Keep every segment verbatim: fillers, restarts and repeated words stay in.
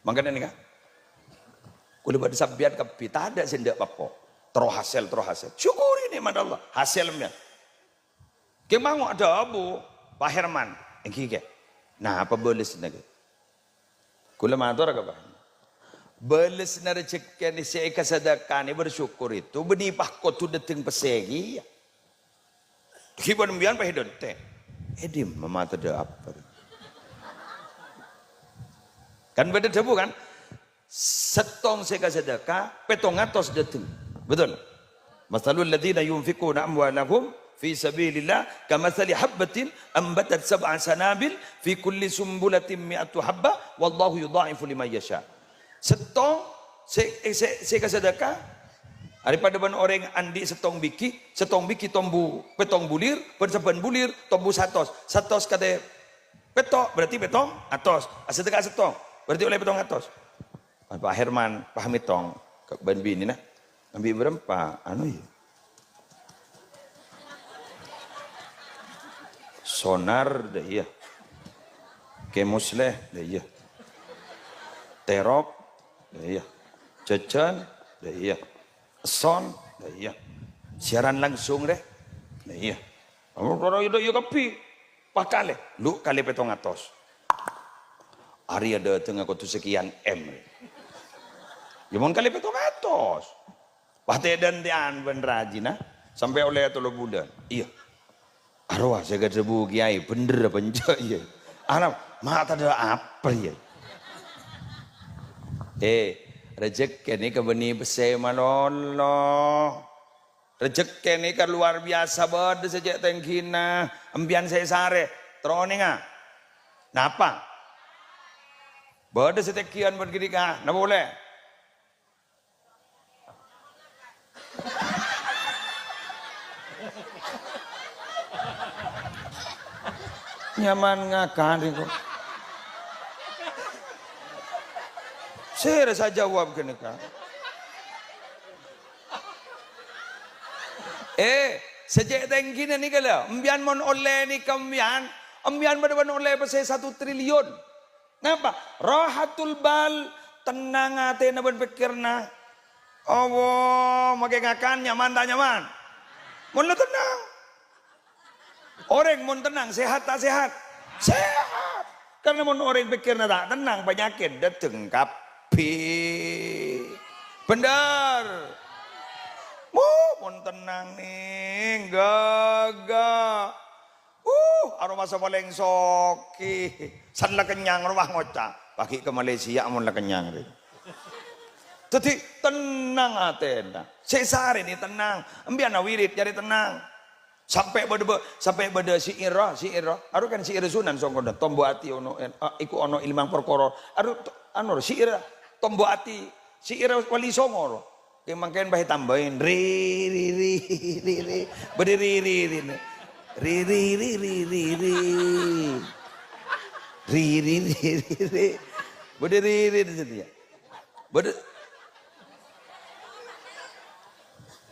Mangkana nèka, kaulâ bân sampèyan kabbhi tadâ' sè endâ' pa-apa. Terro hasèl, terro hasèl. Syukuri nè'mat Allah. Hasèl sampèyan. Kè mango' adhâbu, "Pa' Herman, èngghi, Kè. Napa bâlessanna, Kè?" Kaulâ mator ka Pa' Herman. Bâlessanna rejhekkèna sè èkasadhâka'aghi bersyukur itu bânnè pas kodhu dâteng pèssè kèya. Ghi' bân sampèyan pas èdântè'. È dimma matadâ' apa? Kan bâdâ dhâbu kan? Sèttong sè kasadhâka, pèttong atos dâteng. Betul? "Matsalul ladzina yunfiquna amwalahum fi sabilillah kamatsali habbatin ambatat sab'a sanabil fi kulli sumbulatin mi'atu habbah wallahu yudha'ifu liman yasha." Sèttong sè, sè, sè kasadhâka, arèpadâ bân orèng andi' sèttong bighi, sèttong bighi tombu pèttong bulir, bân sabbhân bulir tombu satos. Satos katè pètto', berarti pèttong atos. Asadhâka sèttong, berarti ollè pèttong atos. Pa' Herman, Pa' Mitong, ka bân binèna, ngambi' bârâmpa, anu, iyâ. Sonar, dâ' iyâ. Kè Musleh, dâ' iyâ. Terop, dâ' iyâ. Jhâjhân, dâ' iyâ. Èsson, dâ' iyâ. Siaran langsung, rè, dâ' iyâ. Iyâ, dâ' iyâ kabbhi. Pakalè, lu kalè pèttong atos. Arèya dâtengnga kodhu sakèyan M. Yâ mon kalè pèttong atos. Patè dântè'an bân rajina, sampè' ollè tello bulân. Iyâ. Arowa sè èkadhâbu kèyaè, bhendher apa enjâ', iyâ? Ana, ma' tadâ' apa, iyâ? Eh, rejhekkè nèka bânnè pèssè malolo. Rejhekkè nèka luar biasa, bâdâ sè cè' tèngghina, empèyan sè èsarè, terro nènga. Napa? Bâdâ sè tèngghiyân bân ghânèka, napa polè? Nyaman ngakan rèko. Sèra sè ajâwâb ghânèka. Eh, sè cè' tèngghina nèka lho, empèyan mon ollè nèka empèyan, empèyan bâdâ bân ollè pèssè satu triliun. Napa? Rahatul bal, tennang atèna bân pèkkèranna. Allah, makè ngakan nyaman ta' nyaman? Mon la tennang. Orèng mon tennang, sehat ta' sehat? Sehat. Karna mon orèng pèkkèranna ta' tennang, panyakèt dâteng kabbhi. Bhendher. Wuh, mon tennang, nèng, ghâghâ. Uh, arowa sè palèng soghi. San la kennyang rowa ngoca', "Paghi' ka Malaysia mon la kennyang rè." Dhâddhi tennang atèna. Sè sarèna tennang. Empèyan awirid nyarè tennang. Sampè' bâdâ bâ-, sampè' bâdâ syi'ir, syi'ir. Arowa kan syi'ir Sunan Songkonan. Tombu ati ono, eh, iku ono è lèma parkara. Arowa to-, anu, syi'ir tombu ati. Syi'ir Wali Songo. Kè mangkèn bhâi tambâi, ri, ri, ri, ri, ri. Bâdâ ri, ri, ri, ri. Ri, ri, ri, ri, ri, ri. Ri, ri, ri, ri, ri. Bâdâ ri, ri, ri, ri. Bâdâ.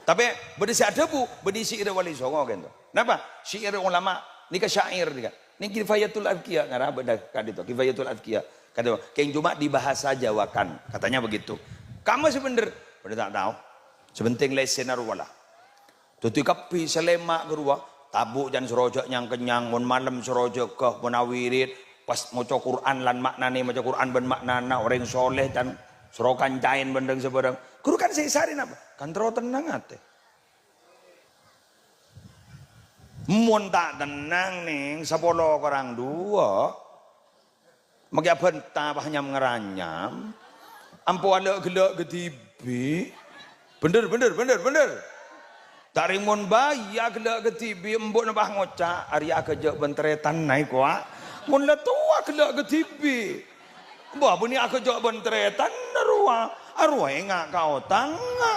Tapè bâdâ sè adhâbu, bâdâ syi'ir Wali Songo kènto. Napa? Syi'ir ulama, nèka syair nèka. Nèng Kifayatul Adhkiya, ngara bâdâ ka'dinto, Kifayatul Adhkiya. Ka'dinto, kèng cuma di bahasa Jawa kan, katanya begitu. Kamma sè bhendher, bâdâ ta' tao. Sè pentèng lèssèna rowa la. Dhâddhi kabbhi sè lèma' ghâruwa, tabu' can soro jhâ' nyang-kennyang, mon malem soro jâgâ, mon awirid, pas maca Qur'an lan ma'nana, maca Qur'an bân ma'nana, orèng soleh can soro kancaèn bân rèng-sabârâng. Ghuru kan sè èsarè napa? Kan terro tennang atè. Mon ta' tennang, nèng, sapolo korang duwâ'. Makè abhânta pas nyam-ngaranyam. Ampo alè'-ghellâ' kadhibi'. Bhendher, bhendher, bhendher, bhendher. Ta' rèng mon bâi aghellâ' kadhibi', embu'na pas ngoca', "Arèya aghâjâ' bân tarètanna èkowa." Mon la towa aghellâ' kadhibi'. Bâh, bânnè aghâjâ' bân tarètanna rowa. Arowa enga' ka otangnga.